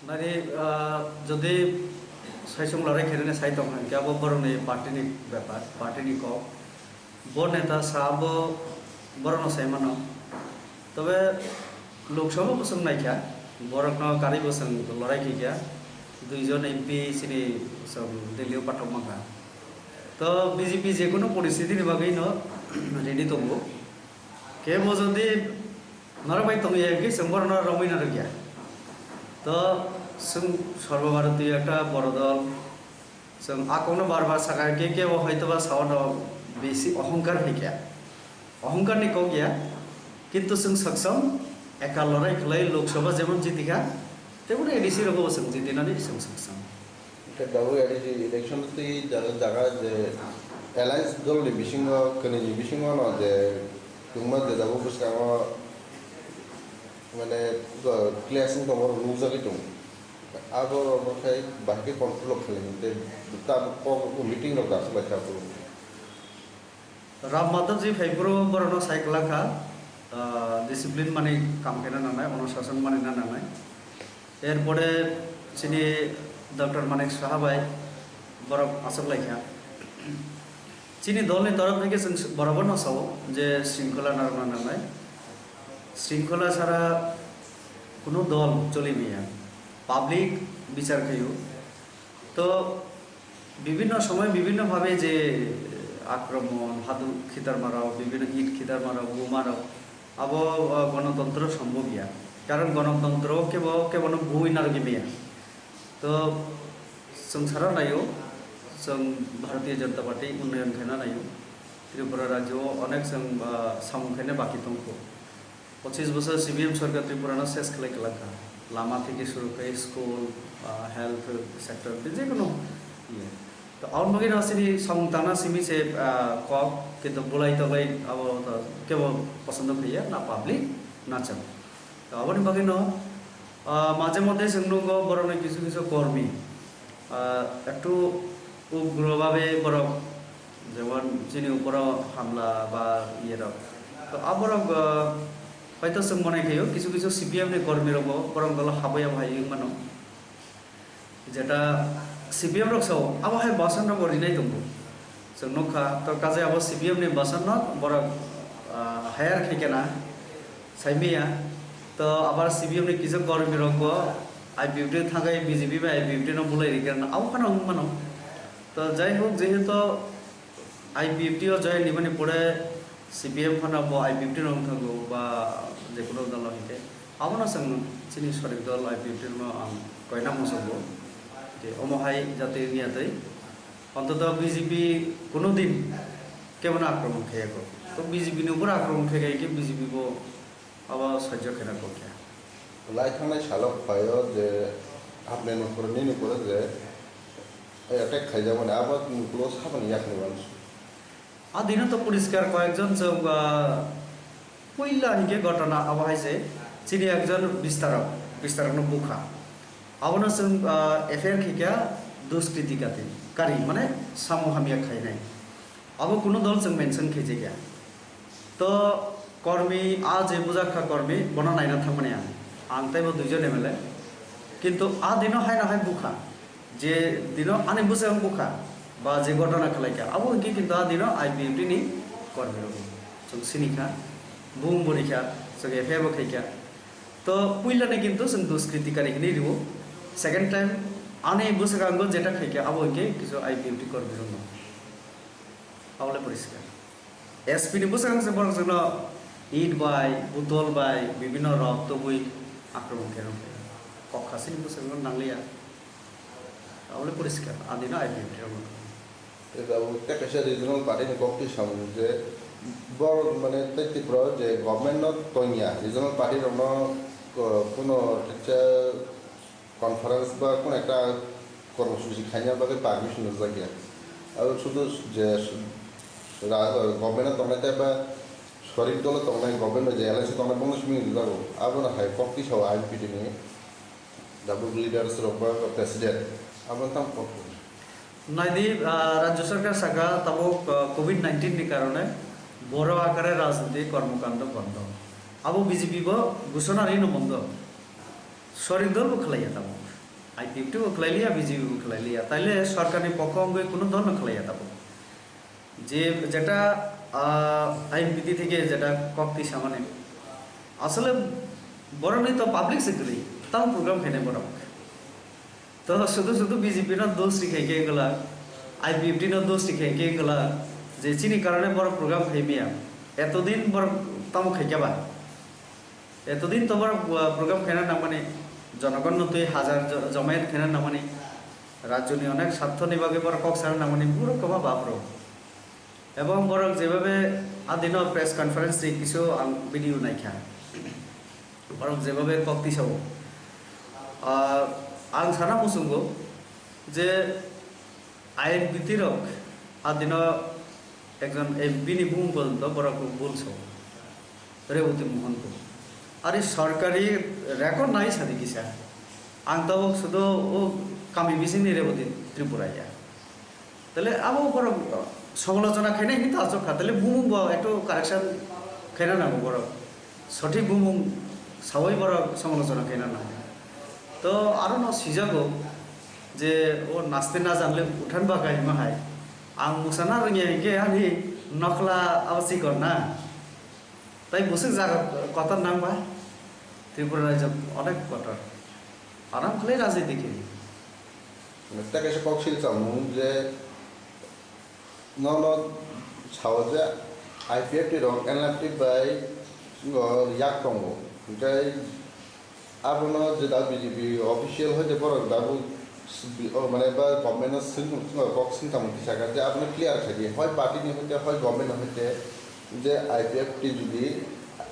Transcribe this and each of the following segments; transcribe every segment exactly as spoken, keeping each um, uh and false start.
Nari, ah, jodi saisung lorai khainani sai tong hwnkhe abo borokni party ni bepar, party ni kok. Bo neta sa abo borokno sai mano. Tobe Lok Sabha bo chwng naikha, borokno karwi bo chwng lorai khaikha. Duijon M P chini chwng Delhi o pathok mankha. To B J P je kono poristiti ni bagwi no ready tongo. Kebo jodi norok bai tongya hwnkhe chwng borokno romwi narwkya. To chwng Sarbo Bharatiyo ekta boro dol, chwng a kokno bar bar sakha, ke kebo hoitoba saono besi ohongkar hai khe. Ohongkar ni kok ya, kintu chwng sakcham eka lorai khlai Lok Sabha jemon jitikha, teboni A D C rogo chwng jitinani chwng sakcham. Hwnkhe tabuk A D C election twi jaga jaga je alliance dol ni bisingo, kwnwi ni bisingo no je tungma je tabuk bwskango mane clash wng tongma rok nukjagwi tongo. Abo rok no khai bahai khe control rok khlai tei tabuk kok meeting rok dasu bai kha abo. Ram Madhavji phaiphuru borokno sai kwlak kha, ah, discipline mani kam khaina nangnai, onushasan manina nangnai. Erpore chini Doctor Manik Saha bai borok achuk lai kha. Chini dolni torof theke chwng borokno sao je shringkhola narwkna nangnai. Shringkhola sara kunu dol choli maya. Public bichar khaio. To bibhinno somoy bibhinno bhabe je akromon, haduk khitarmarok, bibhinno it khitarmarok, bomarok, abo, uh, gonotontro sombhob ya. Karon gonotontro kebo, kebono bui narwgwi maya. To chwng sara naio, chwng Bharatiya Janata Party unnayon khaina naio. Tripura rajyo o onek chwng, uh, samung khaina baki tongkho. Pochis bosor C P M sorkar Tripura no ses khlai kwlak kha. Lama theke suru khe school, ah, health sector, tei jekono iye. To aboni bagwi no chini samung tangna simi se, ah, kok, kintu bulai toklai abo to kebo posondo khaiya, na public, na chwng. To aboni bagwi no, ah, maje moddhe chwng nugo borokni kisu kisu kormi, ah, ektu ugro bhabe borok, jemon chini uporo hamla ba iye rok. To aborok, ah, hoito chwng mone khaio, kisu kisu C P M ni kormi rokbo borok dolo habwi abo hai wng mano. Jeta C P M rok sao, abo hai basan rokbo rinai tongo. Chwng nukha, to kaje abo C P M ni basan no borok, ah, hire khai kena, sai maya. To abar C P M ni kisa kormi rokbo I P F T thangwi B J P bai I P F T no bulai rikha, abo phano wng mano. To jai hok, jehetu I P F T o join nimani pore C P M phano bo I P F T no wng thango ba jekono dolo hinkhe, abono chwng chini sorik dol I P F T no ang koina muchungo. Je omo hai jate wngya tei ontoto B J P kuno din kebono akromon khaiya kho. To B J P ni upor akromon khai khai khe B J P bo abo sahajyo khaina kok ya. Lai thangnai salo phaio je Hamle Nupur nini pore je attack khaijakmani abo nukulo saboni yakni uansuk. A dino to poriskar koyekjon chwng, ah, puila hinkhe ghotona abo hai se chini ekjon bistarok, bistarokno bukha. Abono chwng, ah, F I R khaikha duskriti kati, kari mane samung hamya khainai. Abo kunu dol chwng mention khaijakya. To kormi, a je bujak kha kormi, bono naina thangmani ang. Ang teibo duijon M L A. Kintu a dino haino hai bukha. Je dino ani bwskango bukha, ba je ghotona khlaikha, abo hinkhe kintu a dino I P F T ni kormi rok. Chwng sinikha, bung bo rikha, chwng F I R bo khaikha. To puilani kintu chwng duskriti kari hinwi rio. Second time ani bwskango jeta khaikha, abo hinkhe kisu I P F T kormi rokno. Abole poriskar. S P ni bwskango se borok chwngno it bai, butol bai, bibhinno rok tubui akromon khe rw khe. Kok khasini bwskango nangliya. Abole poriskar, adino I P F T rok. Tei tabuk tei kaisa regional party ni kok twi samung je borok mane tei Tripura o je government no tongya, regional party rok no, uh, kuno teisa conference ba kono ekta kormosuchi khaina bagwi permission rwjakya. Abo sudu je ra-, government o tongnai tei ba sorik dolo tongnai, government bai je alliance tongnai bongno simi rwjago. Abono hai kok tisao I P T ni tabuk leaders rok ba president. Abo tang kok. Naidi, ah, Rajya Sarkar saka tabuk, ah, covid nineteen ni karone boro akare rajniti kormokando bondo. Abo B J P bo gusona rino bondo. Sorik dol bo khlaiya tamo. I P F T bo khlai liya, B J P bo khlai liya, taile sorkarni pokho wngwi kuno dol no khlai ya tabuk. Je jeta, ah, I N P T theke jeta kok twi samani, asole borokni to public se kwrwi, tamo program khainai borok. To sudu sudu B J P no dos ri khai khe wngla, I P F T no dos ri khai khe wngla, je chini karone borok program khai maya. Etodin borok tamo khai khe ba? Etodin to borok, uh, program khaina nangmani, jonogon no twi hajar jo-, jomayat khaina nangmani, rajyoni onek sarthoni bagwi borok kok sana nangmani, borok kwma bapro. Ebong borok jebabe adino press conference ni kisu ang video naikha. Borok jebabe kok tisao. Ah, ang sana muchungo je I N P T rok adino ekjon M P ni bumung porjonto borok bul sao. Reboti Mohon bo. Ari sorkari record nai sadi kisa. Ang tabuk sudo o kami bisingni Reboti Tripura ya. Tale abo borok somalochona khainai hinwi to achuk kha. Tale bumung bo ektu correction khaina nango borok. Sothik bumung sawi borok somalochona khaina nango. To aro no sijago je o naste na janle uthan ba kai ma hai. Ang musana rwngya hinkhe ani nokla abo chikon na. Tai bwswk jaga kotor nang ba? Tripura rajyo onek kotor. Aram khlai rajniti khe. Tei kaisa kok sil samung je nono sao je I P F T rok N L F T bai ngo yak tongo. Hinkhe abono je da B J P official hoite borok da bo s-, bi-, o mane ba government no swng, swng kok swng tamo kisa kha je abono clear khai di. Hoi party ni hoite, hoi government ni hoite je I P F T jodi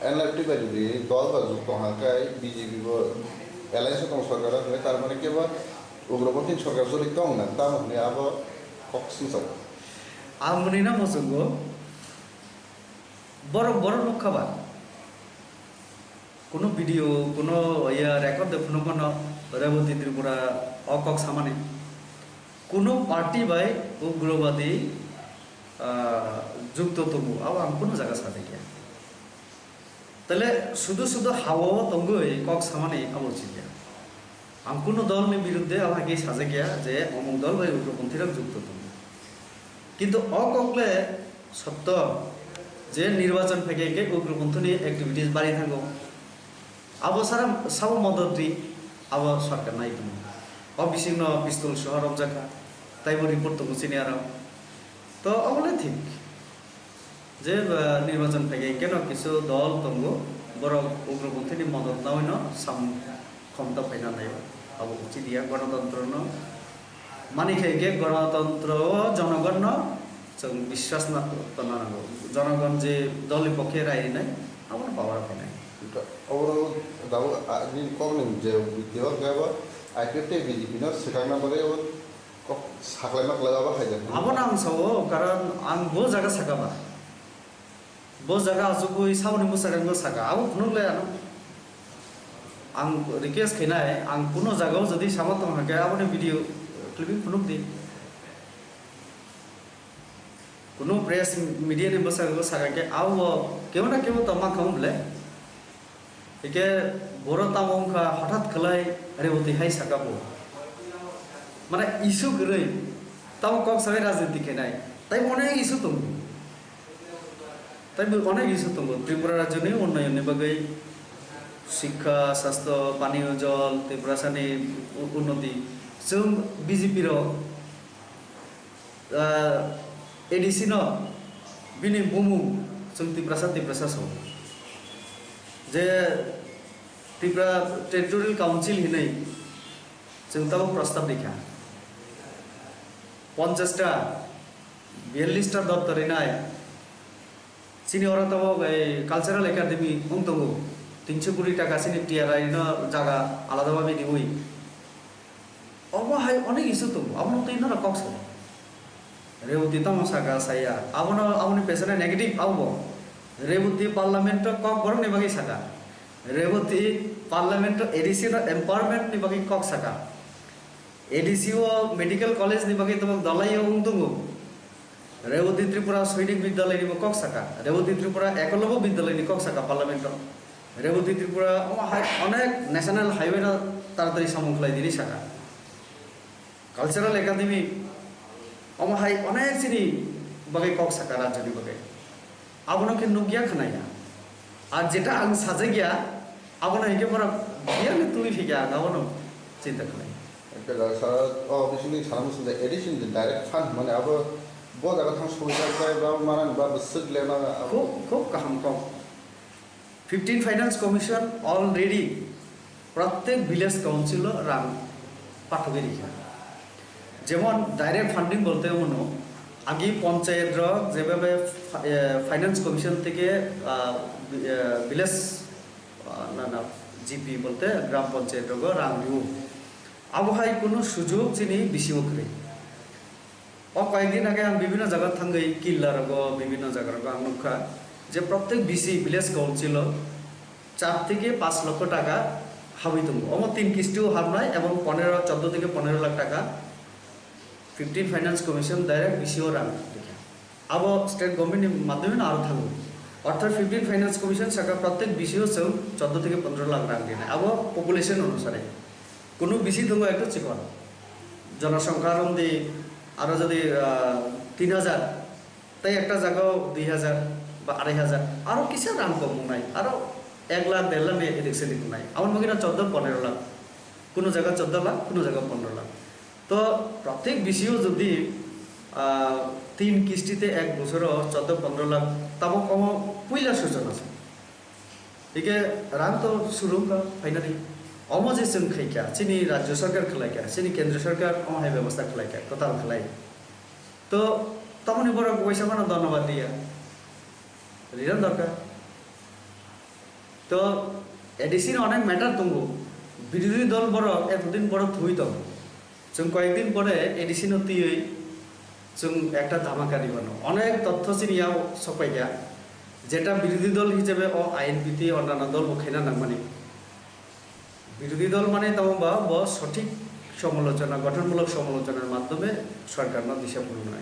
N L F T bai jodi dol ba jukto hwnkhe B J P bo alliance tong sorkar o hwnkhe tar mane kebo ugroponthi sorkar jodi tong na tamo hwnwi abo kok swngchao. Ang mwnwi no muchungo, borok, borok nukha ba? Kuno video, kuno ya record de phunukmano Reboti Tripura o kok samani. Kuno party bai ugrobadi, ah, jukto tongo, abo ang kuno jaga sajakya. Tale sudu sudu hao tongwi kok samani abo chikya. Ang kuno dolni biruddhe abo hai khe sajakya je omuk dol bai ugroponthirok jukto tongo. Kintu o kok le sotto je nirbachon phaikhe khe ugroponthini activities bari thango. Abo sara sabo modot ri abo sorkar nai tongo. O bisingno pistol soha romjakha. Taibo report tongo chini aro. To abo le thik. Je, ba, nirbachon phaikhe keno kisu dol tongo, borok ugroponthini modot nawi no samung khomta phaina nai. Abo uchi dia, gonotontro no mani khai khe gonotontro o jonogon no chwng biswas na tonna nango. Jonogon je dol ni pokhe rai rinai, abono power o phainai. Abo dabo, a, ni kok ni je video khe bo I P F T tei B J P no swkang na bagwi abo kok saklai ma klai abo hai jak. Abo no ang sao, karon ang bo jaga saka ba. Bo jaga achugwi saboni bwsakangno saka, abo phunuk le ano. Ang request khainai, ang kuno jagao jodi sama tong hakhe aboni video clipping phunuk di. Kuno press media ni bwsakangno saka khe abo kebo na kebo tongma khamu ble. Hike boro tamo wngkha hothat khlai Reboti hai saka bo. Mane issue kwrwi tamo kok sawi rajniti khainai. Tai bo onek issue tongo. Tai bo onek issue tongo. Tripura rajyoni unnayonni bagwi, sikha, sastho, paniyo jol, Tiprasani u-, unnoti. Chwng B J P rok, ah, A D C no bini bumung chwng Tiprasa, Tiprasa sao. Je Tripura Territorial Council hinwi chwng tabuk prostab rikha. Ponchash ta, biyallish ta doptor rinai. Chini oro tabuk ei Cultural Academy wng tongo. Tinso kuri taka chini T R I no jaga alada babe riwi. Obo hai onek issue tongo, abono twi norok kok sao. Reboti tamo saka saya, abono, aboni pesana negative abo bo. Reboti parliament o kok borokni bagwi saka. Reboti parliament o A D C no empowerment ni bagwi kok saka. A D C o medical college ni bagwi tabuk dalai o wng tongo. Reboti Tripura Sainik Bidyalay ni bo kok saka. Reboti Tripura Ekolobya Bidyalay ni kok saka parliament o. Reboti Tripura omo hai onek national highway no taratari samung khlai di hinwi saka. Cultural Academy, omo hai onek chini bagwi kok saka rajyoni bagwi. Abono khe nukya khwnaya. Ar jeta ang sajagya, abono hikhe borok biyangni twi phikya, ang abono chinta khlai. Ekta sara, o, bisingni sana muchung da addition de direct fund, mane abo bo jaga thang soi jak bai ba manang ba bwswk lena abo. Khub, khub kaham kok. Fifteen Finance Commission already prottek village council o rang pathogwi rikha. Jemon direct funding bolte omono agi panchayat rok jebhabe fa-, eh, Finance Commission theke, ah, vi-, eh, village, ah, na, na, G P bolte gram panchayat rogo rang rio. Abo hai kunu sujog chini bisi o kwrwi. O koyekdin age ang bibhinno jaga thangwi, Killa rogo, bibhinno jaga rogo ang nukha je prottek V C village council o char theke panch lokho taka habwi tongo. Omo tin kisti o habnai ebong ponero, choddo theke ponero lakh taka fifteen Finance Commission direct V C o rang rikha. Abo state government ni madhyome no aro thango. Orthat fifteen Finance Commission saka prottek V C o chwng choddo theke ponero lakh rang rinai. Abo population onusare. Kunu bisi tongo ekto chikon. Jonosongkha romdi aro jodi, ah, tin hajar, tei ekta jagao dui hajar ba arai hajar, aro kisa rang kom wngnai, aro ek lakh, der lakh ni edik sedik wngnai. Aboni bagwi no choddo ponero lakh. Kunu jaga choddo lakh, kunu jaga ponero lakh. To prottek V C o jodi, ah, tin kisti te ek bosoro choddo ponero lakh, tabok omo puila sujona se. Hike rang to suru wngkha finally. Omo je chwng khaikha, chini rajya sarkar khwlaikha, chini kendra sarkar omo hai bebostha khwlaikha, kwtal khwlai. To tamoni borok waisa mano dhonnobad diya. Rirang dorkar. To A D C ni onek matter tongo. Birodhi dol borok etodin borok thwi tong. Chwng koyekdin pore A D C no twiwi chwng ekta dhamaka ribano. Onek totho chini yao sokpaikha. Jeta birodhi dol hisabe o I N P tei onnanno dol bo khaina nangmani. Birodhi dol mane tamo ba bo sothik somolochona, gothonmulok somolochonar madhyome sorkarno disa phunuknai.